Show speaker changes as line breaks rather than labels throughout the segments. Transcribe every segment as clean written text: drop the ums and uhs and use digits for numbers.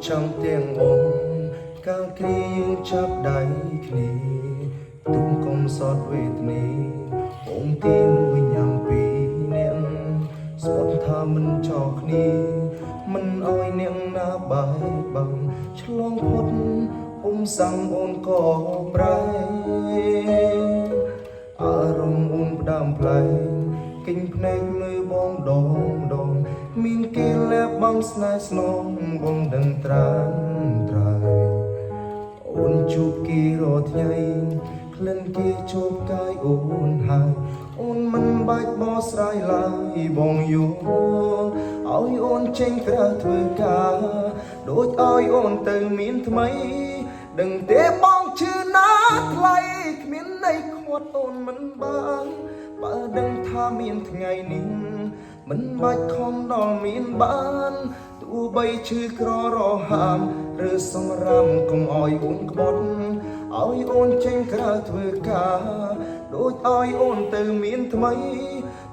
ចាំទាំងបងកាលគ្រាយើងចាប់ដៃគ្នាទុំកុំសត់វេទនាអូនទីមួយញ៉ាំពីរអ្នកស្បត់ថាមិនចោលគ្នាមិនអោយអ្នកណាបែកបាំងឆ្លងផុតអ៊ំសាំងអូនក៏ប្រែអារម្មណ៍អូនផ្ដើមប្លែកគិញភ្នែកមើលបងដងដងមានគេលះបង់ស្នេហ៍ស្នងបងដឹងត្រានត្រៃអូនជួបគេរាល់ថ្ងៃក្លិនគេជួបកាយអូនហើយអូនមិនបាច់បកស្រាយឡើយបងយល់ឲ្យអូនចេញក្រៅធ្វើការដូចឲ្យអូនទៅមានថ្មីដឹងទេបងឈឺណាស់ថ្លៃគ្មានន័យខាត់អូនមិនបានបើដឹងថាមានថ្ងៃនេះមិនបាច់ខំដល់មានបានទោះបីឈឺក្ររហាមឬសំរាមកុំឲ្យអូនក្បត់ឲ្យអូនចេញក្រៅធ្វើការដូចឲ្យអូនទៅមានថ្មី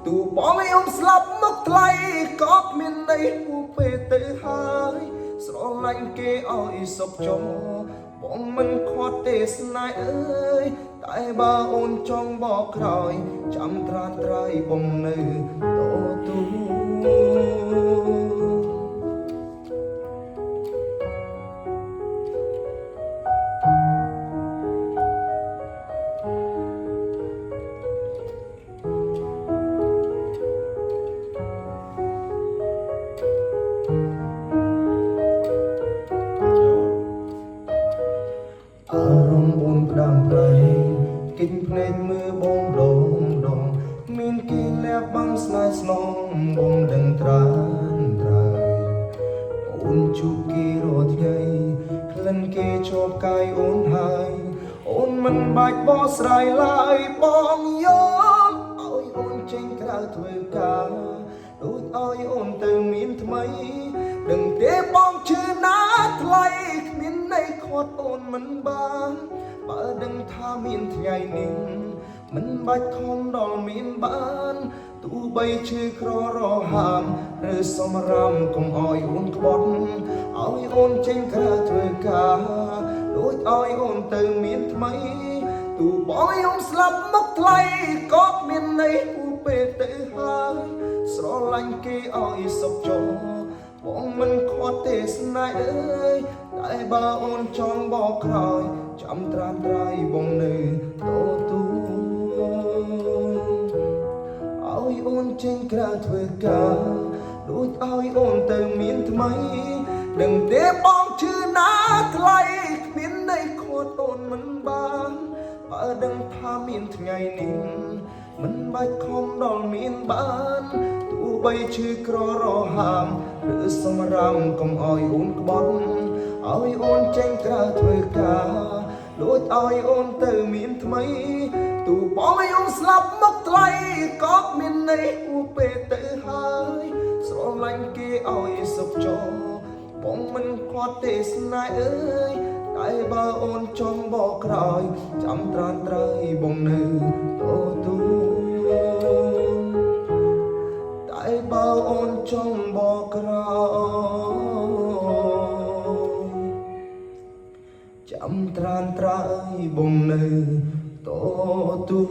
ទូបងឲ្យអូនស្លាប់មកថ្លៃក៏គ្មានន័យហួពេលទៅហើយស្រឡាញ់គេឲ្យសុខចោបងមិនខាត់ទេស្នេហ៍អើយតែបើអូនចង់បកក្រោយចាំត្រានត្រៃបងនៅតទូ អារម្មណ៍អូនផ្ដាំប្រៃគិញភ្នែកមើលបងដងដងមានគេលះបង់ស្នេហ៍ស្នងបងដឹងត្រានត្រៃអូនជួបគេរាល់ថ្ងៃក្លិនគេជាប់កាយអូនហើយអូនមិនបាច់បកស្រាយឡើយបងយល់ឲ្យអូនចេញក្រៅធ្វើការដូចឲ្យអូនទៅមានថ្មីដឹងទេបងឈឺណាស់ថ្លៃគ្មានន័យខាត់អូនមិនបានបើដឹងថាមានថ្ងៃនេះមិនបាច់ខំដល់មានបានទោះបីឈឺក្ររហាមឬសំរាមកុំឲ្យអូនក្បត់ឲ្យអូនចេញក្រៅធ្វើការដូចឲ្យអូនទៅមានថ្មីទូបងឲ្យអូនស្លាប់មកថ្លៃក៏គ្មានន័យហួពេលទៅហើយស្រឡាញ់គេឲ្យសុខចោបងមិនខាត់ទេស្នេហ៍អើយតែបើអូនចង់បកក្រោយចាំត្រានត្រៃបងនៅតទូឲ្យអូនចេញក្រៅធ្វើការដូចឲ្យអូនទៅមានថ្មីដឹងទេបងឈឺណាស់ថ្លៃគ្មានន័យខាត់អូនមិនបានបើដឹងថាមានថ្ងៃនេះមិនបាច់ខំដល់មានបានទោះបីឈឺក្ររហាមឬសំរាមកុំឲ្យអូនក្បត់ឲ្យអូនចេញក្រៅធ្វើការដូចឲ្យអូនទៅមានថ្មីទូបងឲ្យអូនស្លាប់មកថ្លៃក៏គ្មានន័យហួពេលទៅហើយស្រឡាញ់គេឲ្យសុខចោបងមិនខាត់ទេស្នេហ៍អើយតែបើអូនចង់បកក្រោយចាំត្រានត្រៃបងនៅតទូតែបើអូនចង់បកក្រោយចាំត្រានត្រៃបងនៅតទូ